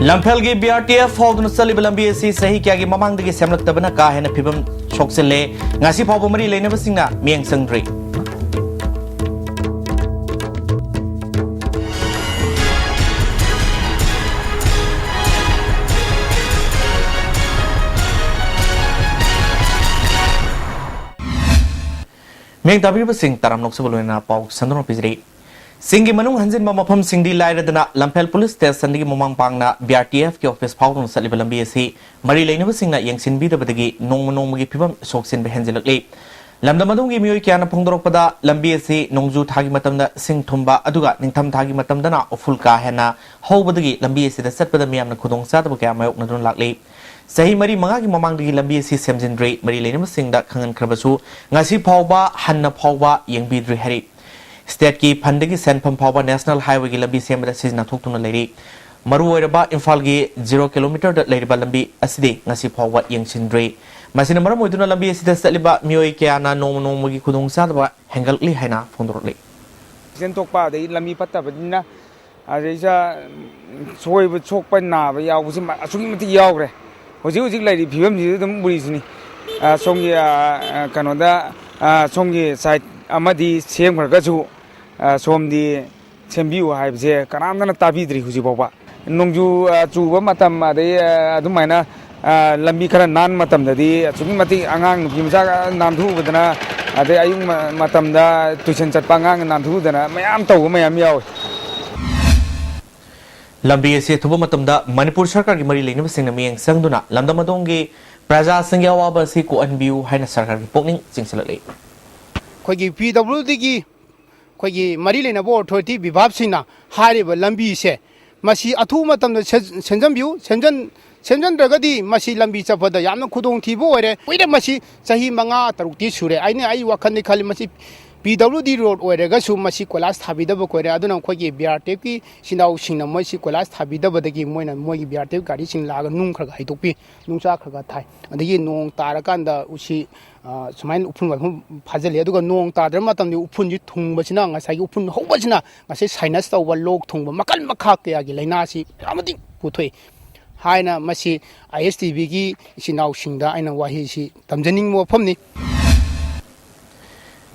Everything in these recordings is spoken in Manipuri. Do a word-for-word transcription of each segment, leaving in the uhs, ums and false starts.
ꯂꯝꯐꯦꯜꯒꯤ ꯕꯤ ꯑꯥꯔ ꯇꯤ ꯑꯦꯐ ꯐꯥꯎꯗꯨꯅ ꯆꯠꯂꯤꯕ ꯂꯝꯕꯤ ꯑꯁꯤ ꯆꯍꯤ ꯀꯌꯥꯒꯤ ꯃꯃꯥꯡꯗꯒꯤ ꯁꯦꯝꯂꯛꯇꯕꯅ ꯀꯥ ꯍꯦꯟꯅ ꯐꯤꯕꯝ ꯁꯣꯛꯆꯤꯜꯂꯦ꯫ ꯉꯁꯤ ꯐꯥꯎꯕ ꯃꯔꯤ ꯂꯩꯅꯕꯁꯤꯡꯅ ꯃꯤꯠꯌꯦꯡ ꯆꯪꯗ꯭ꯔꯤ꯫ ꯃꯤꯠꯌꯦꯡ ꯇꯥꯕꯤꯔꯤꯕꯁꯤꯡ ꯇꯔꯥꯝꯅ ꯑꯣꯛꯆꯕ ꯂꯣꯏꯅꯅ ꯄꯥꯎ ꯁꯟꯗꯣꯛꯅ ꯄꯤꯖꯔꯤ꯫ ꯆꯤꯡꯒꯤ ꯃꯅꯨꯡ ꯍꯟꯖꯤꯟꯕ ꯃꯐꯝꯁꯤꯡꯗꯤ ꯂꯥꯏꯔꯗꯅ, ꯂꯝꯐꯦꯜ ꯄꯨꯂꯤꯁ ꯁ꯭ꯇꯦꯁꯟꯗꯒꯤ ꯃꯃꯥꯡ ꯄꯥꯡꯅ ꯕꯤ ꯑꯥꯔ ꯇꯤ ꯑꯦꯐꯀꯤ ꯑꯣꯐꯤꯁ ꯐꯥꯎꯗꯨꯅ ꯆꯠꯂꯤꯕ ꯂꯝꯕꯤ ꯑꯁꯤ ꯃꯔꯤ ꯂꯩꯅꯕꯁꯤꯡꯅ ꯌꯦꯡꯁꯤꯟꯕꯤꯗꯕꯗꯒꯤ ꯅꯣꯡꯃ ꯅꯣꯡꯃꯒꯤ ꯐꯤꯕꯝ ꯁꯣꯛꯆꯤꯟꯕ ꯍꯦꯟꯖꯤꯜꯂꯛꯂꯤ꯫ ꯂꯝꯗꯝ ꯑꯗꯣꯝꯒꯤ ꯃꯤꯑꯣꯏ ꯀꯌꯥꯅ ꯐꯣꯡꯗꯣꯔꯛꯄꯗ, ꯂꯝꯕꯤ ꯑꯁꯤ ꯅꯣꯡꯖꯨ ꯊꯥꯒꯤ ꯃꯇꯝꯗ ꯏꯁꯤꯡ ꯊꯨꯝꯕ, ꯑꯗꯨꯒ ꯅꯤꯡꯊꯝ ꯊꯥꯒꯤ ꯃꯇꯝꯗꯅ ꯎꯐꯨꯜ ꯀꯥ ꯍꯦꯟꯅ ꯍꯧꯕꯗꯒꯤ ꯂꯝꯕꯤ ꯑꯁꯤꯗ ꯆꯠꯄꯗ ꯃꯤꯌꯥꯝꯅ ꯈꯨꯗꯣꯡꯆꯥꯗꯕ ꯀꯌꯥ ꯃꯥꯌꯣꯛꯅꯗꯨꯅ ꯂꯥꯛꯂꯤ꯫ ꯆꯍꯤ ꯃꯔꯤ ꯃꯉꯥꯒꯤ ꯃꯃꯥꯡꯗꯒꯤ ꯂꯝꯕꯤ ꯑꯁꯤ ꯁꯦꯝꯖꯤꯟꯗ꯭ꯔꯤ, ꯃꯔꯤ ꯂꯩꯅꯕꯁꯤꯡꯗ ꯈꯪꯍꯟꯈ꯭ꯔꯕꯁꯨ ꯉꯁꯤ ꯐꯥꯎꯕ ꯍꯟꯅ ꯐꯥꯎꯕ ꯌꯦꯡꯕꯤꯗ꯭ꯔꯤ ꯍꯥꯏꯔꯤ꯫ ꯁ꯭ꯇꯦꯠꯀꯤ ꯐꯟꯗꯒꯤ ꯁꯦꯟꯐꯝ ꯐꯥꯎꯕ ꯅꯦꯁꯅꯦꯜ ꯍꯥꯏꯋꯦꯒꯤ ꯂꯝꯕꯤ ꯁꯦꯝꯕꯗ ꯁꯤꯖꯤꯟꯅꯊꯣꯛꯇꯨꯅ ꯂꯩꯔꯤ꯫ ꯃꯔꯨꯑꯣꯏꯔꯕ ꯏꯝꯐꯥꯜꯒꯤ ꯖꯤꯔꯣ ꯀꯤꯂꯣꯃꯤꯇꯔꯗ ꯂꯩꯔꯤꯕ ꯂꯝꯕꯤ ꯑꯁꯤꯗꯤ ꯉꯁꯤ ꯐꯥꯎꯕ ꯌꯦꯡꯁꯤꯟꯗ꯭ꯔꯤ꯫ ꯃꯁꯤꯅ ꯃꯔꯝ ꯑꯣꯏꯗꯨꯅ ꯂꯝꯕꯤ ꯑꯁꯤꯗ ꯆꯠꯂꯤꯕ ꯃꯤꯑꯣꯏ ꯀꯌꯥꯅ ꯅꯣꯡꯃ ꯅꯣꯡꯃꯒꯤ ꯈꯨꯗꯣꯡꯆꯥꯗꯕ ꯍꯦꯟꯒꯠꯂꯛꯂꯤ ꯍꯥꯏꯅ ꯐꯣꯡꯗꯣꯔꯛꯂꯤ꯫ ꯑꯦꯛꯁꯤꯗꯦꯟ ꯊꯣꯛꯄ, ꯑꯗꯒꯤ ꯂꯝꯕꯤ ꯐꯠꯇꯕꯅꯤꯅ, ꯑꯗꯩꯗ ꯁꯣꯏꯕ, ꯁꯣꯛꯄ, ꯅꯥꯕ ꯌꯥꯎꯕꯁꯤ ꯃ-, ꯑꯁꯨꯛꯀꯤ ꯃꯇꯤꯛ ꯌꯥꯎꯈ꯭ꯔꯦ꯫ ꯍꯧꯖꯤꯛ ꯍꯧꯖꯤꯛ ꯂꯩꯔꯤꯕ ꯐꯤꯕꯝꯁꯤꯗ ꯑꯗꯨꯝ ꯎꯔꯤꯁꯤꯅꯤ꯫ ꯑ, ꯁꯣꯝꯒꯤ, ꯑ, ꯑ, ꯀꯩꯅꯣꯗ, ꯑ, ꯁꯣꯝꯒꯤ ꯁꯥꯏꯠ ꯑꯃꯗꯤ ꯁꯦꯝꯈ꯭ꯔꯒꯁꯨ, ꯑ, ꯁꯣꯝꯗꯤ ꯁꯦꯝꯕꯤꯌꯨ ꯍꯥꯏꯕꯁꯦ ꯀꯅꯥꯝꯇꯅ ꯇꯥꯕꯤꯗ꯭ꯔꯤ ꯍꯧꯖꯤꯛ ꯐꯥꯎꯕ꯫ ꯅꯣꯡꯖꯨ, ꯑ, ꯆꯨꯕ ꯃꯇꯝ, ꯑꯗꯩ, ꯑ, ꯑꯗꯨꯃꯥꯏꯅ, ꯑ, ꯂꯝꯕꯤ ꯈꯔ ꯅꯥꯟꯕ ꯃꯇꯝꯗꯗꯤ ꯑꯁꯨꯛꯀꯤ ꯃꯇꯤꯛ ꯑꯉꯥꯡ ꯅꯨꯄꯤ ꯃꯆꯥꯒ ꯅꯥꯟꯊꯨꯕꯗꯅ, ꯑꯗꯩ ꯑꯌꯨꯛ ꯃ-, ꯃꯇꯝꯗ ꯇꯨꯏꯁꯟ ꯆꯠꯄ ꯑꯉꯥꯡ ꯅꯥꯟꯊꯨꯗꯅ ꯃꯌꯥꯝ ꯇꯧꯕ ꯃꯌꯥꯝ ꯌꯥꯎꯏ꯫ ꯂꯝꯕꯤ ꯑꯁꯤ ꯑꯊꯨꯕ ꯃꯇꯝꯗ ꯃꯅꯤꯄꯨꯔ ꯁꯔꯀꯥꯔꯒꯤ ꯃꯔꯤ ꯂꯩꯅꯕꯁꯤꯡꯅ ꯃꯤꯠꯌꯦꯡ ꯆꯪꯗꯨꯅ ꯂꯝꯗꯝ ꯑꯗꯣꯝꯒꯤ ꯄ꯭ꯔꯖꯥꯁꯤꯡꯒꯤ ꯑꯋꯥꯕ ꯑꯁꯤ ꯀꯣꯛꯍꯟꯕꯤꯌꯨ ꯍꯥꯏꯅ ꯁꯔꯀꯥꯔꯒꯤ ꯄꯨꯛꯅꯤꯡ ꯆꯤꯡꯁꯤꯜꯂꯛꯂꯤ꯫ ꯑꯩꯈꯣꯏꯒꯤ ꯄꯤ ꯗꯕ꯭ꯂꯤꯎ ꯗꯤꯒꯤ ꯑꯩꯈꯣꯏꯒꯤ ꯃꯔꯤ ꯂꯩꯅꯕ ꯑꯣꯊꯣꯔꯤꯇꯤ ꯕꯤꯚꯥꯕꯁꯤꯡꯅ ꯍꯥꯏꯔꯤꯕ ꯂꯝꯕꯤꯁꯦ, ꯃꯁꯤ ꯑꯊꯨꯕ ꯃꯇꯝꯗ ꯁꯦꯝ-, ꯁꯦꯝꯖꯟꯕꯤꯌꯨ꯫ ꯁꯦꯝꯖꯟ-, ꯁꯦꯝꯖꯟꯗ꯭ꯔꯒꯗꯤ ꯃꯁꯤ ꯂꯝꯕꯤ ꯆꯠꯄꯗ ꯌꯥꯝꯅ ꯈꯨꯗꯣꯡꯊꯤꯕ ꯑꯣꯏꯔꯦ꯫ ꯀꯨꯏꯔꯦ, ꯃꯁꯤ ꯆꯍꯤ ꯃꯉꯥ ꯇꯔꯨꯛꯇꯤ ꯁꯨꯔꯦ꯫ ꯑꯩꯅ, ꯑꯩ ꯋꯥꯈꯜꯗꯤ ꯈꯜꯂꯤ, ꯃꯁꯤ ꯄꯤ ꯗꯕ꯭ꯂꯤꯎ ꯗꯤ ꯔꯣꯗ ꯑꯣꯏꯔꯒꯁꯨ ꯃꯁꯤ ꯀꯣꯏꯂꯥꯁ ꯊꯥꯕꯤꯗꯕ ꯀꯨꯏꯔꯦ꯫ ꯑꯗꯨꯅ ꯑꯩꯈꯣꯏꯒꯤ ꯕꯤ ꯑꯥꯔ ꯇꯤ ꯑꯦꯐꯀꯤ ꯏꯆꯤꯟ ꯏꯅꯥꯎꯁꯤꯡꯅ ꯃꯣꯏꯁꯤ ꯀꯣꯏꯂꯥꯁ ꯊꯥꯕꯤꯗꯕꯗꯒꯤ ꯃꯣꯏꯅ ꯃꯣꯏꯒꯤ ꯕꯤ ꯑꯥꯔ ꯇꯤ ꯑꯦꯐ ꯒꯥꯔꯤꯁꯤꯡ ꯂꯥꯛꯑꯒ ꯅꯨꯡ ꯈꯔ ꯈꯔ ꯍꯩꯗꯣꯛꯄꯤ, ꯅꯨꯡꯁꯥ ꯈꯔ ꯈꯔ ꯊꯥꯏ꯫ ꯑꯗꯒꯤ ꯅꯣꯡ ꯇꯥꯔꯀꯥꯟꯗ ꯎꯁꯤ, ꯑ, ꯁꯨꯃꯥꯏꯅ ꯎꯐꯨꯟ ꯋꯥꯏꯐꯨꯟ ꯐꯥꯖꯤꯜꯂꯤ꯫ ꯑꯗꯨꯒ ꯅꯣꯡ ꯇꯥꯗ꯭ꯔꯕ ꯃꯇꯝꯗ ꯎꯐꯨꯟꯁꯤ ꯊꯨꯡꯕꯁꯤꯅ, ꯉꯁꯥꯏꯒꯤ ꯎꯐꯨꯟ ꯍꯧꯕꯁꯤꯅ ꯉꯁꯥꯏ ꯁꯥꯏꯅꯁ ꯇꯧꯕ, ꯂꯣꯛ ꯊꯨꯡꯕ, ꯃꯈꯜ ꯃꯈꯥ ꯀꯌꯥꯒꯤ ꯂꯥꯏꯅꯥꯁꯤ ꯀꯌꯥ ꯃꯇꯤꯛ ꯄꯨꯊꯣꯛꯏ ꯍꯥꯏꯅ ꯃꯁꯤ ꯑꯥꯏ ꯑꯦꯁ ꯇꯤ ꯚꯤꯒꯤ ꯏꯆꯤꯟ ꯏꯅꯥꯎꯁꯤꯡꯗ ꯑꯩꯅ ꯋꯥꯍꯩꯁꯤ ꯇꯝꯖꯅꯤꯡꯕ ꯋꯥꯐꯝꯅꯤ꯫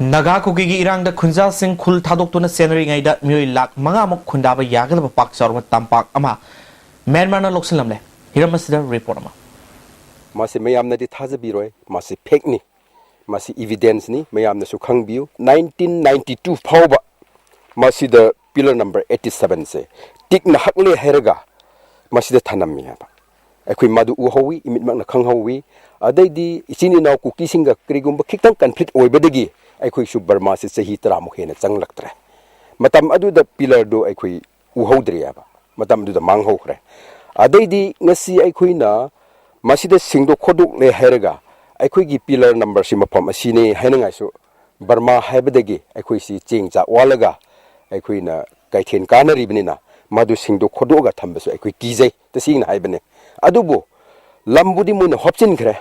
ꯅꯥꯒꯥ ꯀꯨꯀꯤꯒꯤ ꯏꯔꯥꯡꯗ ꯈꯨꯟꯖꯥꯁꯤꯡ ꯈꯨꯜ ꯊꯥꯗꯣꯛꯇꯨꯅ ꯆꯦꯟꯅꯔꯤꯉꯩꯗ ꯃꯤꯑꯣꯏ ꯂꯥꯈ ꯃꯉꯥꯃꯨꯛ ꯈꯨꯟꯗꯥꯕ ꯌꯥꯒꯗꯕ ꯄꯥꯛ ꯆꯥꯎꯔꯕ ꯇꯝꯄꯥꯛ ꯑꯃ ꯃ꯭ꯌꯥꯟꯃꯥꯔꯅ ꯂꯧꯁꯤꯜꯂꯝꯂꯦ꯫ ꯍꯤꯔꯝ ꯑꯁꯤꯗ ꯔꯤꯄꯣꯔꯠ ꯑꯃ꯫ ꯃꯁꯤ ꯃꯌꯥꯝꯅꯗꯤ ꯊꯥꯖꯕꯤꯔꯣꯏ, ꯃꯁꯤ ꯐꯦꯛꯅꯤ, ꯃꯁꯤ ꯏꯚꯤꯗꯦꯟꯁꯅꯤ, ꯃꯌꯥꯝꯅꯁꯨ ꯈꯪꯕꯤꯌꯨ꯫ ꯅꯥꯏꯟꯇꯤꯟ ꯅꯥꯏꯟꯇꯤ ꯇꯨ ꯐꯥꯎꯕ ꯃꯁꯤꯗ ꯄꯤꯂꯔ ꯅꯝꯕꯔ ꯑꯩꯠꯇꯤ ꯁꯚꯦꯟꯁꯦ ꯇꯤꯛꯅ ꯍꯛꯂꯦ ꯍꯥꯏꯔꯒ ꯃꯁꯤꯗ ꯊꯅꯝꯃꯤ ꯍꯥꯏꯕ꯫ ꯑꯩꯈꯣꯏ ꯃꯗꯨ ꯎꯍꯧꯋꯤ, ꯏꯃꯤꯠꯃꯛꯅ ꯈꯪꯍꯧꯋꯤ꯫ ꯑꯗꯩꯗꯤ ꯏꯆꯤꯟ ꯏꯅꯥꯎ ꯀꯨꯀꯤꯁꯤꯡꯒ ꯀꯔꯤꯒꯨꯝꯕ ꯈꯤꯇꯪ ꯀꯟꯐ꯭ꯂꯤꯛ ꯑꯣꯏꯕꯗꯒꯤ ꯑꯩꯈꯣꯏꯁꯨ ꯕꯔꯃꯥꯁꯤ ꯆꯍꯤ ꯇꯔꯥꯃꯨꯛ ꯍꯦꯟꯅ ꯆꯪꯂꯛꯇ꯭ꯔꯦ꯫ ꯃꯇꯝ ꯑꯗꯨꯗ ꯄꯤꯂꯔꯗꯨ ꯑꯩꯈꯣꯏ ꯎꯍꯧꯗ꯭ꯔꯦ ꯍꯥꯏꯕ, ꯃꯇꯝ ꯑꯗꯨꯗ ꯃꯥꯡꯍꯧꯈ꯭ꯔꯦ꯫ ꯑꯗꯩꯗꯤ ꯉꯁꯤ ꯑꯩꯈꯣꯏꯅ ꯃꯁꯤꯗ ꯁꯦꯡꯗꯣꯛ ꯈꯣꯠꯇꯣꯛꯂꯦ ꯍꯥꯏꯔꯒ ꯑꯩꯈꯣꯏꯒꯤ ꯄꯤꯂꯔ ꯅꯝꯕꯔꯁꯤ ꯃꯐꯝ ꯑꯁꯤꯅꯤ ꯍꯥꯏꯅꯉꯥꯏꯁꯨ, ꯕꯔꯃꯥ ꯍꯥꯏꯕꯗꯒꯤ ꯑꯩꯈꯣꯏꯁꯤ ꯆꯦꯡ ꯆꯥꯛ ꯋꯥꯜꯂꯒ ꯑꯩꯈꯣꯏꯅ ꯀꯩꯊꯦꯜ ꯀꯥꯅꯔꯤꯕꯅꯤꯅ ꯃꯗꯨ ꯁꯦꯡꯗꯣꯛ ꯈꯣꯠꯇꯣꯛꯑꯒ ꯊꯝꯕꯁꯨ ꯑꯩꯈꯣꯏ ꯀꯤꯖꯩ, ꯇꯁꯦꯡꯅ ꯍꯥꯏꯕꯅꯤ꯫ ꯑꯗꯨꯕꯨ ꯂꯝꯕꯨꯗꯤ ꯃꯣꯏꯅ ꯍꯣꯞꯆꯤꯟꯈ꯭ꯔꯦ,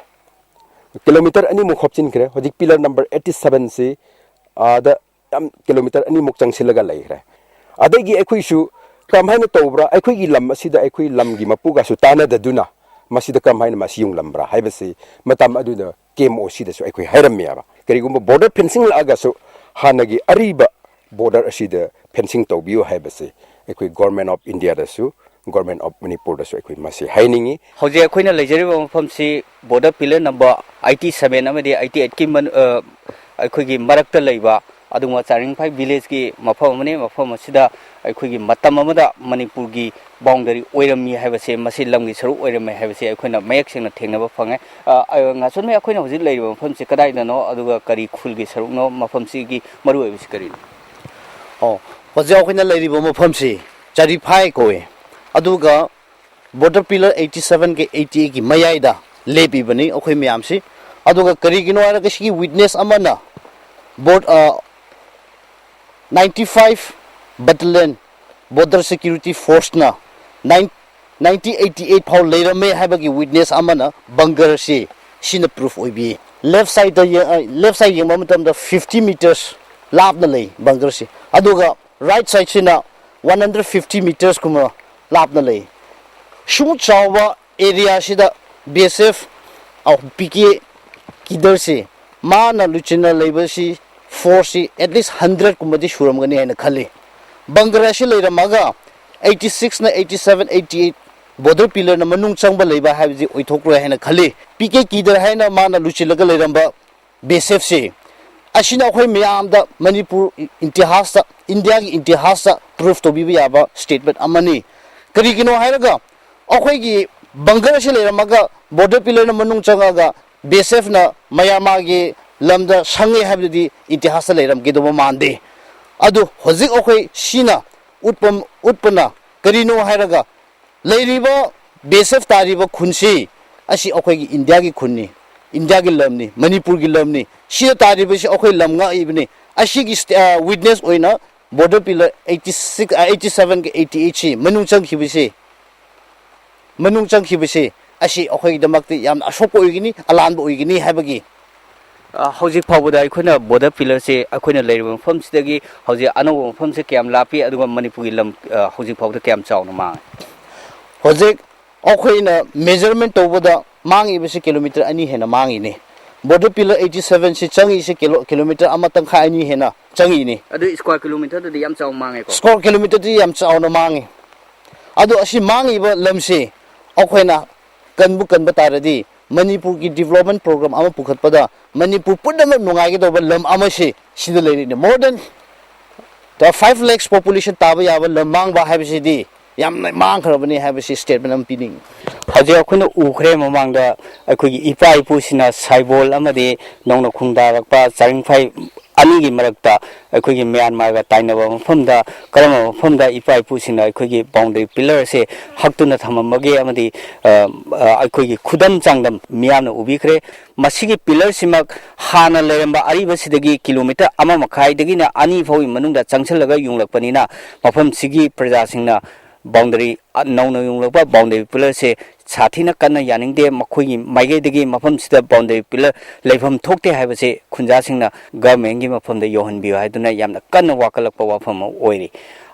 ꯀꯤꯂꯣꯃꯤꯇꯔ ꯑꯅꯤꯃꯨꯛ ꯍꯣꯞꯆꯤꯟꯈ꯭ꯔꯦ꯫ ꯍꯧꯖꯤꯛ ꯄꯤꯂꯔ ꯅꯝꯕꯔ ꯑꯩꯠꯇꯤ ꯁꯚꯦꯟꯁꯤ ꯑꯥꯗ ꯌꯥꯝ ꯀꯤꯂꯣꯃꯤꯇꯔ ꯑꯅꯤꯃꯨꯛ ꯆꯪꯁꯤꯜꯂꯒ ꯂꯩꯈ꯭ꯔꯦ꯫ ꯑꯗꯒꯤ ꯑꯩꯈꯣꯏꯁꯨ ꯀꯔꯝꯍꯥꯏꯅ ꯇꯧꯕ꯭ꯔꯥ, ꯑꯩꯈꯣꯏꯒꯤ ꯂꯝ ꯑꯁꯤꯗ ꯑꯩꯈꯣꯏ ꯂꯝꯒꯤ ꯃꯄꯨꯒꯁꯨ ꯇꯥꯟꯅꯗꯗꯨꯅ ꯃꯁꯤꯗ ꯀꯔꯝꯍꯥꯏꯅ ꯃꯁꯤ ꯌꯨꯡꯂꯝꯕ꯭ꯔꯥ ꯍꯥꯏꯕꯁꯤ ꯃꯇꯝ ꯑꯗꯨꯗ ꯀꯦ ꯑꯦꯝ ꯑꯣ ꯁꯤꯗꯁꯨ ꯑꯩꯈꯣꯏ ꯍꯥꯏꯔꯝꯃꯦꯕ꯫ ꯀꯔꯤꯒꯨꯝꯕ ꯕꯣꯔꯗꯔ ꯐꯦꯟꯁꯤꯡ ꯂꯥꯛꯑꯒꯁꯨ ꯍꯥꯟꯅꯒꯤ ꯑꯔꯤꯕ ꯕꯣꯔꯗꯔ ꯑꯁꯤꯗ ꯐꯦꯟꯁꯤꯡ ꯇꯧꯕꯤꯌꯨ ꯍꯥꯏꯕꯁꯤ ꯑꯩꯈꯣꯏ ꯒꯣꯔꯃꯦꯟ ꯑꯣꯐ ꯏꯟꯗꯤꯌꯥꯗꯁꯨ, ꯒꯣꯔꯃꯦꯟ ꯑꯣꯐ ꯃꯅꯤꯄꯨꯔꯗꯁꯨ ꯑꯩꯈꯣꯏ ꯃꯁꯤ ꯍꯥꯏꯅꯤꯡꯉꯤ꯫ ꯍꯧꯖꯤꯛ ꯑꯩꯈꯣꯏꯅ ꯂꯩꯖꯔꯤꯕ ꯃꯐꯝꯁꯤ border pillar number eighty seven ꯑꯃꯗꯤ ꯑꯩꯠꯇꯤ ꯑꯩꯠꯀꯤ ꯃꯅꯨ-, ꯑ, ꯑꯩꯈꯣꯏꯒꯤ ꯃꯔꯛꯇ ꯂꯩꯕ ꯑꯗꯨꯒꯨꯝꯕ ꯆꯥꯔꯤꯡꯐꯥꯏ ꯚꯤꯂꯦꯖꯀꯤ ꯃꯐꯝ ꯑꯃꯅꯤ꯫ ꯃꯐꯝ ꯑꯁꯤꯗ ꯑꯩꯈꯣꯏꯒꯤ ꯃꯇꯝ ꯑꯃꯗ ꯃꯅꯤꯄꯨꯔꯒꯤ ꯕꯥꯎꯟꯗꯔꯤ ꯑꯣꯏꯔꯝꯃꯤ ꯍꯥꯏꯕꯁꯦ, ꯃꯁꯤ ꯂꯝꯒꯤ ꯁꯔꯨꯛ ꯑꯣꯏꯔꯝꯃꯦ ꯍꯥꯏꯕꯁꯦ ꯑꯩꯈꯣꯏꯅ ꯃꯌꯦꯛ ꯁꯦꯡꯅ ꯊꯦꯡꯅꯕ ꯐꯪꯉꯦ꯫ ꯑ, ꯑ, ꯉꯥꯁꯣꯟꯃꯩ, ꯑꯩꯈꯣꯏꯅ ꯍꯧꯖꯤꯛ ꯂꯩꯔꯤꯕ ꯃꯐꯝꯁꯤ ꯀꯗꯥꯏꯗꯅꯣ, ꯑꯗꯨꯒ ꯀꯔꯤ ꯈꯨꯜꯒꯤ ꯁꯔꯨꯛꯅꯣ, ꯃꯐꯝꯁꯤꯒꯤ ꯃꯔꯨꯑꯣꯏꯕꯁꯤ ꯀꯔꯤꯅꯣ? ꯑꯣ, ꯍꯧꯖꯤꯛ ꯑꯩꯈꯣꯏꯅ ꯂꯩꯔꯤꯕ ꯃꯐꯝꯁꯤ ꯆꯥꯔꯤꯐꯥꯏ ꯀꯧꯏ꯫ ꯑꯗꯨꯒ ꯕꯣꯔꯗꯔ ꯄꯤꯂꯔ ꯑꯩꯠꯇꯤ ꯁꯚꯦꯟꯒꯤ ꯑꯩꯠꯇꯤ ꯑꯩꯠꯀꯤ ꯃꯌꯥꯏꯗ ꯂꯦꯞꯄꯤꯕꯅꯤ ꯑꯩꯈꯣꯏ ꯃꯌꯥꯝꯁꯤ꯫ ꯑꯗꯨꯒ ꯀꯔꯤꯒꯤꯅꯣ ꯍꯥꯏꯔꯒ ꯁꯤꯒꯤ ꯋꯤꯠꯅꯦꯁ ꯑꯃꯅ ꯕꯣꯔꯗ, ꯑ, ninety five Battalion Border Security Force ꯅ nineteen eighty eight ꯐꯥꯎ ꯂꯩꯔꯝꯃꯦ ꯍꯥꯏꯕꯒꯤ witness ꯑꯃꯅ bunker ꯁꯤ ꯁꯤꯅ proof ꯑꯣꯏꯕꯤ꯫ Left side ꯇ ꯌꯦꯡ-, ꯑ, left side ꯌꯦꯡꯕ ꯃꯇꯝꯗ fifty meters ꯂꯥꯞꯅ ꯂꯩ bunker ꯁꯤ, ꯑꯗꯨꯒ right side ꯁꯤꯅ one hundred fifty meters ꯀꯨꯝꯕ ꯂꯥꯞꯅ ꯂꯩ꯫ ꯁꯨꯝ ꯆꯥꯎꯕ area ꯁꯤꯗ B S F, ꯑ, P K ꯀꯤꯗꯔꯁꯤ ꯃꯥꯅ ꯂꯨꯆꯤꯟꯅ ꯂꯩꯕꯁꯤ force ꯁꯤ at least hundred ꯀꯨꯝꯕꯗꯤ ꯁꯨꯔꯝꯒꯅꯤ ꯍꯥꯏꯅ ꯈꯜꯂꯤ꯫ Bunker ꯑꯁꯤ ꯂꯩꯔꯝꯃꯒ eighty six ꯅ eighty seven, eighty eight border pillar ꯅ ꯃꯅꯨꯡ ꯆꯪꯕ ꯂꯩꯕ ꯍꯥꯏꯕꯁꯤ ꯑꯣꯏꯊꯣꯛꯂꯣꯏ ꯍꯥꯏꯅ ꯈꯜꯂꯤ꯫ P K ꯀꯤꯗꯔ ꯍꯥꯏꯅ ꯃꯥꯅ ꯂꯨꯆꯤꯜꯂꯒ ꯂꯩꯔꯝꯕ B S F ꯁꯤ, ꯑꯁꯤꯅ ꯑꯩꯈꯣꯏ ꯃꯌꯥꯝꯗ ꯃꯅꯤꯄꯨꯔ ꯏꯇꯤꯍꯥꯁꯇ, ꯏꯟꯗꯤꯌꯥꯒꯤ ꯏꯇꯤꯍꯥꯁꯇ proof ꯇꯧꯕꯤꯕ ꯌꯥꯕ statement ꯑꯃꯅꯤ꯫ ꯀꯔꯤꯒꯤꯅꯣ ꯍꯥꯏꯔꯒ ꯑꯩꯈꯣꯏꯒꯤ bunker ꯑꯁꯤ ꯂꯩꯔꯝꯃꯒ border pillar ꯅ ꯃꯅꯨꯡ ꯆꯪꯉꯒ B S F ꯅ ꯃꯌꯥꯃꯥꯒꯤ ꯂꯝꯗ ꯁꯪꯉꯦ ꯍꯥꯏꯕꯗꯨꯗꯤ ꯏꯇꯤꯍꯥꯁꯇ ꯂꯩꯔꯝꯒꯗꯧꯕ ꯃꯥꯟꯗꯦ꯫ ꯑꯗꯨ ꯍꯧꯖꯤꯛ ꯑꯩꯈꯣꯏ ꯁꯤꯅ ꯎꯠꯄ, ꯎꯠꯄꯅ ꯀꯔꯤꯅꯣ ꯍꯥꯏꯔꯒ ꯂꯩꯔꯤꯕ B S F ꯇꯥꯔꯤꯕ ꯈꯨꯟꯁꯤ ꯑꯁꯤ ꯑꯩꯈꯣꯏꯒꯤ ꯏꯟꯗꯤꯌꯥꯒꯤ ꯈꯨꯟꯅꯤ, ꯏꯟꯗꯤꯌꯥꯒꯤ ꯂꯝꯅꯤ, ꯃꯅꯤꯄꯨꯔꯒꯤ ꯂꯝꯅꯤ꯫ ꯁꯤꯗ ꯇꯥꯔꯤꯕꯁꯤ ꯑꯩꯈꯣꯏ ꯂꯝ ꯉꯥꯛꯏꯕꯅꯤ꯫ ꯑꯁꯤꯒꯤ ꯁ꯭ꯇꯦ-, ꯑ, witness ꯑꯣꯏꯅ border pillar eighty six, ꯑ, eighty seven ꯒ eighty eight ꯁꯤ ꯃꯅꯨꯡ ꯆꯪꯈꯤꯕꯁꯤ, ꯃꯅꯨꯡ ꯆꯪꯈꯤꯕꯁꯤ ꯑꯁꯤ ꯑꯩꯈꯣꯏꯒꯤꯗꯃꯛꯇ ꯌꯥꯝꯅ ꯑꯁꯣꯛꯄ ꯑꯣꯏꯒꯅꯤ, ꯑꯂꯥꯟꯕ ꯑꯣꯏꯒꯅꯤ ꯍꯥꯏꯕꯒꯤ꯫ ꯑ, ꯍꯧꯖꯤꯛ ꯐꯥꯎꯕꯗ ꯑꯩꯈꯣꯏꯅ border pillar ꯁꯦ ꯑꯩꯈꯣꯏꯅ ꯂꯩꯔꯤꯕ ꯃꯐꯝꯁꯤꯗꯒꯤ ꯍꯧꯖꯤꯛ ꯑꯅꯧꯕ ꯃꯐꯝꯁꯦ ꯀꯌꯥꯝ ꯂꯥꯞꯄꯤ, ꯑꯗꯨꯒ ꯃꯅꯤꯄꯨꯔꯒꯤ ꯂꯝ, ꯑ, ꯍꯧꯖꯤꯛ ꯐꯥꯎꯕꯗ ꯀꯌꯥꯝ ꯆꯥꯎꯅ ꯃꯥꯡꯉꯤ? ꯍꯧꯖꯤꯛ ꯑꯩꯈꯣꯏꯅ measurement ꯇꯧꯕꯗ ꯃꯥꯡꯉꯤꯕꯁꯤ kilometre ꯑꯅꯤ ꯍꯦꯟꯅ ꯃꯥꯡꯉꯤꯅꯤ꯫ Border pillar eighty seven ꯁꯤ ꯆꯪꯉꯤꯁꯤ ꯀꯤꯂꯣ-, kilometre ꯑꯃ ꯇꯪꯈꯥꯏ ꯑꯅꯤ ꯍꯦꯟꯅ ꯆꯪꯉꯤꯅꯤ꯫ ꯑꯗꯨ square kilometre ꯗꯗꯤ ꯌꯥꯝ ꯆꯥꯎꯅ ꯃꯥꯡꯉꯦꯀꯣ? Square kilometre ꯗꯤ ꯌꯥꯝ ꯆꯥꯎꯅ ꯃꯥꯡꯉꯤ꯫ ꯑꯗꯣ ꯑꯁꯤ ꯃꯥꯡꯉꯤꯕ ꯂꯝꯁꯤ ꯑꯩꯈꯣꯏꯅ ꯀꯟꯕꯨ ꯀꯟꯕ ꯇꯥꯔꯗꯤ ꯃꯅꯤꯄꯨꯔꯒꯤ development program ꯑꯃ ꯄꯨꯈꯠꯄꯗ ꯃꯅꯤꯄꯨꯔ ꯄꯨꯝꯅꯃꯛ ꯅꯨꯡꯉꯥꯏꯒꯗꯧꯕ ꯂꯝ ꯑꯃꯁꯤ ꯁꯤꯗ ꯂꯩꯔꯤꯅꯤ꯫ More than five lakhs population ꯇꯥꯕ ꯌꯥꯕ ꯂꯝ ꯃꯥꯡꯕ ꯍꯥꯏꯕꯁꯤꯗꯤ ꯌꯥꯝꯅ ꯃꯥꯡꯈ꯭ꯔꯕꯅꯤ ꯍꯥꯏꯕꯁꯤ statement ꯑꯃ ꯄꯤꯅꯤꯡꯏ꯫ ꯍꯧꯖꯤꯛ ꯑꯩꯈꯣꯏꯅ ꯎꯈ꯭ꯔꯦ ꯃꯃꯥꯡꯗ ꯑꯩꯈꯣꯏꯒꯤ ꯏꯄꯥ ꯏꯄꯨꯁꯤꯡꯅ ꯁꯥꯏꯕꯣꯜ ꯑꯃꯗꯤ ꯅꯧꯅ ꯈꯨꯟꯗꯥꯔꯛꯄ ꯆꯥꯔꯤꯡꯐꯥꯏ ꯑꯅꯤꯒꯤ ꯃꯔꯛꯇ ꯑꯩꯈꯣꯏꯒꯤ ꯃ꯭ꯌꯥꯟꯃꯥꯔꯒ ꯇꯥꯏꯅꯕ ꯃꯐꯝꯗ ꯀꯔꯝꯕ ꯃꯐꯝꯗ ꯏꯄꯥ ꯏꯄꯨꯁꯤꯡꯅ ꯑꯩꯈꯣꯏꯒꯤ ꯕꯥꯎꯟꯗꯔꯤ ꯄꯤꯂꯔꯁꯦ ꯍꯛꯇꯨꯅ ꯊꯝꯃꯝꯕꯒꯦ ꯑꯃꯗꯤ, ꯑ, ꯑ, ꯑꯩꯈꯣꯏꯒꯤ ꯈꯨꯗꯝ ꯆꯥꯡꯗꯝ ꯃꯤꯌꯥꯝꯅ ꯎꯕꯤꯈ꯭ꯔꯦ꯫ ꯃꯁꯤꯒꯤ ꯄꯤꯂꯔꯁꯤꯃꯛ ꯍꯥꯟꯅ ꯂꯩꯔꯝꯕ ꯑꯔꯤꯕꯁꯤꯗꯒꯤ ꯀꯤꯂꯣꯃꯤꯇꯔ ꯑꯃ ꯃꯈꯥꯏꯗꯒꯤꯅ ꯑꯅꯤ ꯐꯥꯎꯒꯤ ꯃꯅꯨꯡꯗ ꯆꯪꯁꯤꯜꯂꯒ ꯌꯨꯡꯂꯛꯄꯅꯤꯅ, ꯃꯐꯝꯁꯤꯒꯤ ꯄ꯭ꯔꯖꯥꯁꯤꯡꯅ ꯕꯥꯎꯟꯗꯔꯤ, ꯑ, ꯅꯧꯅ ꯌꯨꯡꯂꯛꯄ ꯕꯥꯎꯟꯗꯔꯤ ꯄꯤꯂꯔꯁꯦ ꯁꯥꯊꯤꯅ ꯀꯟꯅ ꯌꯥꯅꯤꯡꯗꯦ꯫ ꯃꯈꯣꯏꯒꯤ ꯃꯥꯏꯀꯩꯗꯒꯤ ꯃꯐꯝꯁꯤꯗ ꯕꯥꯎꯟꯗꯔꯤ ꯄꯤꯂꯔ ꯂꯩꯐꯝ ꯊꯣꯛꯇꯦ ꯍꯥꯏꯕꯁꯦ ꯈꯨꯟꯖꯥꯁꯤꯡꯅ ꯒꯚꯔꯟꯃꯦꯟꯒꯤ ꯃꯐꯝꯗ ꯌꯧꯍꯟꯕꯤꯌꯨ ꯍꯥꯏꯗꯨꯅ ꯌꯥꯝꯅ ꯀꯟꯅ ꯋꯥꯀꯠꯂꯛꯄ ꯋꯥꯐꯝ ꯑꯃ ꯑꯣꯏꯔꯤ꯫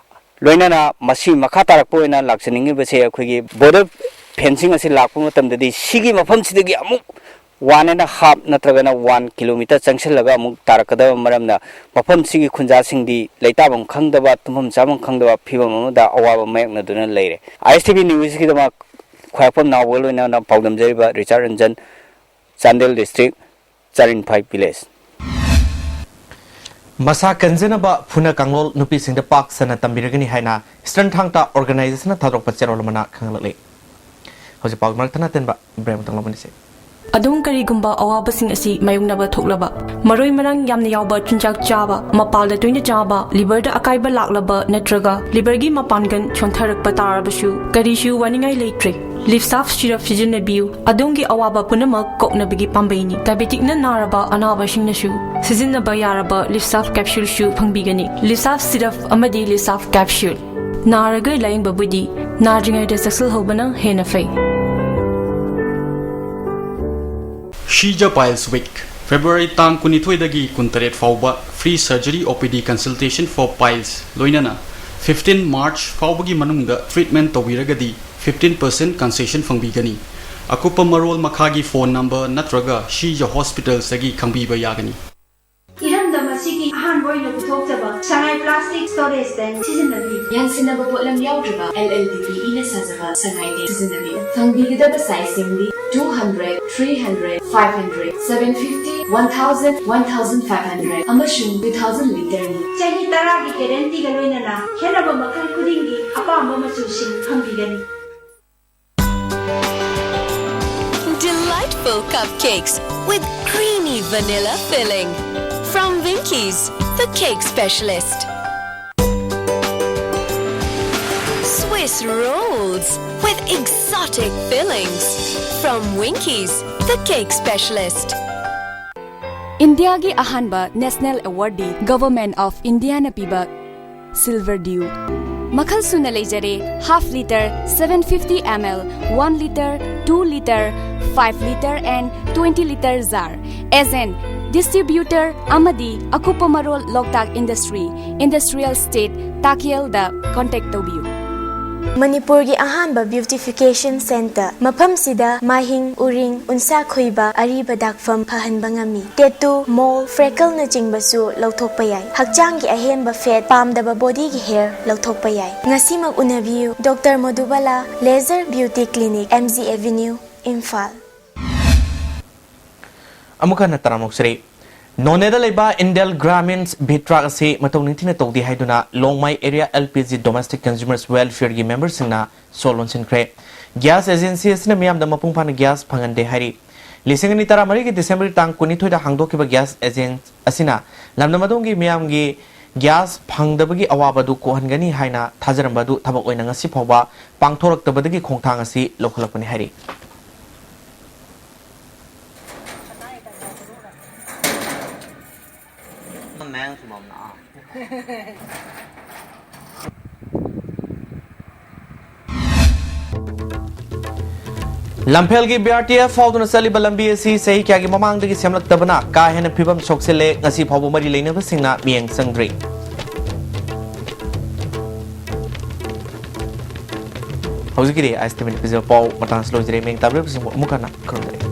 ꯂꯣꯏꯅꯅ ꯃꯁꯤ ꯃꯈꯥ ꯇꯥꯔꯛꯄ ꯑꯣꯏꯅ ꯂꯥꯛꯆꯅꯤꯡꯉꯤꯕꯁꯦ, ꯑꯩꯈꯣꯏꯒꯤ ꯕꯣꯔꯗꯔ ꯐꯦꯟꯁꯤꯡ ꯑꯁꯤ ꯂꯥꯛꯄ ꯃꯇꯝꯗꯗꯤ ꯁꯤꯒꯤ ꯃꯐꯝꯁꯤꯗꯒꯤ ꯑꯃꯨꯛ ꯋꯥꯟ ꯑꯦꯟ ꯍꯥꯐ ꯅꯠꯇ꯭ꯔꯒꯅ ꯋꯥꯟ ꯀꯤꯂꯣꯃꯤꯇꯔ ꯆꯪꯁꯤꯜꯂꯒ ꯑꯃꯨꯛ ꯇꯥꯔꯛꯀꯗꯕ ꯃꯔꯝꯅ, ꯃꯐꯝꯁꯤꯒꯤ ꯈꯨꯟꯖꯥꯁꯤꯡꯗꯤ ꯂꯩꯇꯥꯐꯝ ꯈꯪꯗꯕ, ꯇꯨꯝꯐꯝ ꯆꯥꯐꯝ ꯈꯪꯗꯕ ꯐꯤꯕꯝ ꯑꯃꯗ ꯑꯋꯥꯕ ꯃꯥꯌꯣꯛꯅꯗꯨꯅ ꯂꯩꯔꯦ꯫ ꯑꯥꯏ ꯑꯦꯁ ꯇꯤ ꯚꯤ ꯅ꯭ꯌꯨꯁꯀꯤꯗꯃꯛ ꯈ꯭ꯋꯥꯏꯔꯥꯛꯄꯝ ꯅꯥꯎꯕꯒ ꯂꯣꯏꯅꯅ ꯄꯥꯎꯗꯝꯖꯔꯤꯕ ꯔꯤꯆꯥꯔꯗ ꯔꯟꯖꯟ, ꯆꯥꯟꯗꯦꯜ ꯗꯤꯁꯇ꯭ꯔꯤꯛ, ꯆꯥꯔꯤꯟꯐꯥꯏ ꯚꯤꯂꯦꯖ꯫ ꯃꯁꯥ ꯀꯟꯖꯅꯕ ꯐꯨꯅ ꯀꯥꯡꯂꯣꯟ ꯅꯨꯄꯤꯁꯤꯡꯗ ꯄꯥꯛ ꯁꯟꯅ ꯇꯝꯕꯤꯔꯒꯅꯤ ꯍꯥꯏꯅ ꯏꯁꯇꯔꯟ ꯊꯥꯡ ꯇꯥ ꯑꯣꯔꯒꯅꯥꯏꯖꯦꯁꯟꯅ ꯊꯥꯗꯣꯔꯛꯄ ꯆꯦꯔꯣꯜ ꯑꯃꯅ ꯈꯪꯍꯜꯂꯛꯂꯤ꯫ ꯍꯧꯖꯤꯛ ꯄꯥꯎꯒꯤ ꯃꯔꯛꯇ ꯅꯠꯇꯦꯟꯕ ꯕ꯭ꯔꯦꯛ ꯑꯃꯇꯪ ꯂꯧꯃꯤꯟꯅꯁꯤ꯫ ꯑꯗꯣꯝ ꯀꯔꯤꯒꯨꯝꯕ ꯑꯋꯥꯕꯁꯤꯡ ꯑꯁꯤ ꯃꯥꯌꯣꯛꯅꯕ ꯊꯣꯛꯂꯕ, ꯃꯔꯣꯏ ꯃꯔꯥꯡ ꯌꯥꯝꯅ ꯌꯥꯎꯕ ꯆꯤꯟꯖꯥꯛ ꯆꯥꯕ, ꯃꯄꯥꯜꯗ ꯇꯣꯏꯅ ꯆꯥꯕ, ꯂꯤꯚꯔꯗ ꯑꯀꯥꯏꯕ ꯂꯥꯛꯂꯕ ꯅꯠꯇ꯭ꯔꯒ ꯂꯤꯚꯔꯒꯤ ꯃꯄꯥꯡꯒꯜ ꯁꯣꯟꯊꯔꯛꯄ ꯇꯥꯔꯕꯁꯨ, ꯀꯔꯤꯁꯨ ꯋꯥꯅꯤꯡꯉꯥꯏ ꯂꯩꯇ꯭ꯔꯦ꯫ ꯂꯤꯞꯁꯥꯐ ꯁꯤꯔꯞ ꯁꯤꯖꯤꯟꯅꯕꯤꯌꯨ꯫ ꯑꯗꯣꯝꯒꯤ ꯑꯋꯥꯕ ꯄꯨꯝꯅꯃꯛ ꯀꯣꯛꯅꯕꯒꯤ ꯄꯥꯝꯕꯩꯅꯤ꯫ ꯗꯥꯏꯕꯦꯇꯤꯛꯅ ꯅꯥꯔꯕ ꯑꯅꯥꯕꯁꯤꯡꯅꯁꯨ ꯁꯤꯖꯤꯟꯅꯕ ꯌꯥꯔꯕ ꯂꯤꯞꯁꯥꯐ ꯀꯦꯞꯁꯨꯜꯁꯨ ꯐꯪꯕꯤꯒꯅꯤ꯫ ꯂꯤꯞꯁꯥꯐ ꯁꯤꯔꯞ ꯑꯃꯗꯤ ꯂꯤꯞꯁꯥꯐ ꯀꯦꯞꯁꯨꯜ꯫ ꯅꯥꯔꯒ ꯂꯥꯌꯦꯡꯕꯕꯨꯗꯤ ꯅꯥꯗ꯭ꯔꯤꯉꯩꯗ ꯆꯦꯛꯁꯤꯜꯍꯧꯕꯅ ꯍꯦꯟꯅ ꯐꯩ꯫ She's a Piles Week, February ꯇꯥꯡ ꯀꯨꯟꯅꯤꯊꯣꯏꯗꯒꯤ ꯀꯨꯟꯇꯔꯦꯠ ꯐꯥꯎꯕ free surgery O P D consultation for piles, ꯂꯣꯏꯅꯅ fifteen March ꯐꯥꯎꯕꯒꯤ ꯃꯅꯨꯡꯗ treatment ꯇꯧꯕꯤꯔꯒꯗꯤ fifteen percent concession ꯐꯪꯕꯤꯒꯅꯤ꯫ ꯑꯀꯨꯞꯄ ꯃꯔꯣꯜ ꯃꯈꯥꯒꯤ phone number ꯅꯠꯇ꯭ꯔꯒ She's a Hospitalsꯇꯒꯤ ꯈꯪꯕꯤꯕ ꯌꯥꯒꯅꯤ꯫ ꯏꯔꯝꯗꯝ ꯑꯁꯤꯒꯤ ꯑꯍꯥꯟꯕ ꯑꯣꯏꯅ ꯄꯨꯊꯣꯛꯆꯕ ꯁꯉꯥꯏ plastic storage tank ꯁꯤꯖꯤꯟꯅꯕꯤꯌꯨ꯫ ꯌꯥꯟꯁꯤꯟꯅꯕ ꯄꯣꯠꯂꯝ ꯌꯥꯎꯗ꯭ꯔꯕ L L D P Eꯅ ꯁꯥꯖꯕ ꯁꯉꯥꯏ tank ꯁꯤꯖꯤꯟꯅꯕꯤꯌꯨ꯫ ꯐꯪꯕꯤꯒꯗꯕ sizeꯁꯤꯡꯗꯤ two hundred, three hundred, five hundred, seven fifty, one thousand, one thousand five hundred ꯑꯃꯁꯨꯡ two thousand literꯅꯤ꯫ ꯆꯍꯤ ꯇꯔꯥꯒꯤ guaranteeꯒ ꯂꯣꯏꯅꯅ ꯈꯦꯠꯅꯕ ꯃꯈꯜ ꯈꯨꯗꯤꯡꯒꯤ ꯑꯄꯥꯝꯕ ꯃꯆꯨꯁꯤꯡ ꯐꯪꯕꯤꯒꯅꯤ꯫ Delightful cupcakes with creamy vanilla filling. From Winkies, the cake specialist. Swiss rolls with exotic fillings. From Winkies, the cake specialist. ꯏꯟꯗꯤꯌꯥꯒꯤ ꯑꯍꯥꯟꯕ ꯅꯦꯁꯅꯦꯜ ꯑꯦꯋꯥꯔꯗꯤ ꯒꯚꯔꯟꯃꯦꯟꯠ ꯑꯣꯐ ꯏꯟꯗꯤꯌꯥꯅ ꯄꯤꯕ ꯁꯤꯜꯚꯔ ꯗ꯭ꯌꯨ꯫ ꯃꯈꯜ ꯁꯨꯅ ꯂꯩꯖꯔꯦ, half litre, seven fifty ml, one litre, two litre, five litre and twenty litre jar꯫ Agent, distributor ꯑꯃꯗꯤ ꯑꯀꯨꯞꯄ ꯃꯔꯣꯜ ꯂꯣꯛꯇꯥꯛ ꯏꯟꯗꯁꯇ꯭ꯔꯤ, ꯏꯟꯗꯁꯇ꯭ꯔꯤꯌꯦꯜ ꯁ꯭ꯇꯦꯠ, ꯇꯥꯀꯦꯜꯗ ꯀꯣꯟꯇꯦꯛ ꯇꯧꯕꯤꯌꯨ꯫ ꯃꯅꯤꯄꯨꯔꯒꯤ ꯑꯍꯥꯟꯕ ꯕ꯭ꯌꯨꯇꯤꯐꯤꯀꯦꯁꯟ ꯁꯦꯟꯇꯔ꯫ ꯃꯐꯝꯁꯤꯗ ꯃꯥꯏꯍꯤꯡ, ꯎꯔꯤꯡ, ꯎꯟꯁꯥ ꯈꯨꯏꯕ, ꯑꯔꯤꯕ ꯗꯥꯛꯐꯝ ꯐꯍꯟꯕ ꯉꯝꯃꯤ꯫ ꯇꯦꯇꯨ, ꯃꯣꯜ, ꯐ꯭ꯔꯦꯀꯜꯅꯆꯤꯡꯕꯁꯨ ꯂꯧꯊꯣꯛꯄ ꯌꯥꯏ꯫ ꯍꯛꯆꯥꯡꯒꯤ ꯑꯍꯦꯟꯕ ꯐꯦꯠ, ꯄꯥꯝꯗꯕ ꯕꯣꯗꯤꯒꯤ ꯍꯦꯌꯔ ꯂꯧꯊꯣꯛꯄ ꯌꯥꯏ꯫ ꯉꯁꯤꯃꯛ ꯎꯅꯕꯤꯌꯨ, doctor Modubala laser beauty clinic, M G avenue, Imphal. ꯑꯃꯨꯛ ꯍꯟꯅ ꯇꯔꯥꯃꯨꯛ ꯁꯤꯔꯤ꯫ ꯅꯣꯅꯦꯗ ꯂꯩꯕ ꯏꯟꯗꯤꯌꯥꯟ ꯒ꯭ꯔꯥꯃꯤꯟꯁ ꯕꯤꯠ ꯇ꯭ꯔꯥꯛ ꯑꯁꯤ ꯃꯇꯧ ꯅꯤꯡꯊꯤꯅ ꯇꯧꯗꯦ ꯍꯥꯏꯗꯨꯅ Longmai area L P G domestic consumers ꯋꯦꯜꯐꯤꯌꯔꯒꯤ ꯃꯦꯝꯕꯔꯁꯤꯡꯅ ꯁꯣ ꯂꯣꯟꯁꯤꯟꯈ꯭ꯔꯦ꯫ ꯒ꯭ꯌꯥꯁ ꯑꯦꯖꯦꯟꯁꯤ ꯑꯁꯤꯅ ꯃꯤꯌꯥꯝꯗ ꯃꯄꯨꯡ ꯐꯥꯅ ꯒ꯭ꯌꯥꯁ ꯐꯪꯍꯟꯗꯦ ꯍꯥꯏꯔꯤ꯫ ꯂꯤꯁꯤꯡ ꯑꯅꯤ ꯇꯔꯥꯃꯔꯤꯒꯤ ꯗꯤꯁꯦꯝꯕꯔ ꯇꯥꯡ ꯀꯨꯟꯅꯤꯊꯣꯏꯗ ꯍꯥꯡꯗꯣꯛꯈꯤꯕ ꯒ꯭ꯌꯥꯁ ꯑꯦꯖꯦꯟꯁ ꯑꯁꯤꯅ ꯂꯝꯗꯝ ꯑꯗꯣꯝꯒꯤ ꯃꯤꯌꯥꯝꯒꯤ ꯒ꯭ꯌꯥꯁ ꯐꯪꯗꯕꯒꯤ ꯑꯋꯥꯕ ꯑꯗꯨ ꯀꯣꯛꯍꯟꯒꯅꯤ ꯍꯥꯏꯅ ꯊꯥꯖꯔꯝꯕ ꯑꯗꯨ ꯊꯕꯛ ꯑꯣꯏꯅ ꯉꯁꯤ ꯐꯥꯎꯕ ꯄꯥꯡꯊꯣꯔꯛꯇꯕꯗꯒꯤ ꯈꯣꯡꯊꯥꯡ ꯑꯁꯤ ꯂꯧꯈꯠꯂꯛꯄꯅꯤ ꯍꯥꯏꯔꯤ꯫ ꯂꯝꯐꯦꯜꯒꯤ ꯕꯤ ꯑꯥꯔ ꯇꯤ ꯑꯦꯐ ꯐꯥꯎꯗꯨꯅ ꯆꯠꯂꯤꯕ ꯂꯝꯕꯤ ꯑꯁꯤ ꯆꯍꯤ ꯀꯌꯥꯒꯤ ꯃꯃꯥꯡꯗꯒꯤ ꯁꯦꯝꯂꯛꯇꯕꯅ ꯀꯥ ꯍꯦꯟꯅ ꯐꯤꯕꯝ ꯁꯣꯛꯆꯤꯜꯂꯦ꯫ ꯉꯁꯤ ꯐꯥꯎꯕ ꯃꯔꯤ ꯂꯩꯅꯕꯁꯤꯡꯅ ꯃꯤꯠꯌꯦꯡ ꯆꯪꯗ꯭ꯔꯤ꯫ ꯍꯧꯖꯤꯛꯀꯤꯗꯤ ꯑꯥꯏ ꯑꯦꯁ ꯇꯤ ꯚꯤꯅ ꯄꯤꯖꯕ ꯄꯥꯎ ꯃꯇꯥꯡꯁꯤ ꯂꯣꯏꯖꯔꯦ꯫ ꯃꯤꯠꯌꯦꯡ ꯇꯥꯕꯤꯔꯤꯕꯁꯤꯡꯕꯨ ꯑꯃꯨꯛ ꯍꯟꯅ ꯈꯨꯔꯨꯝꯖꯔꯤ꯫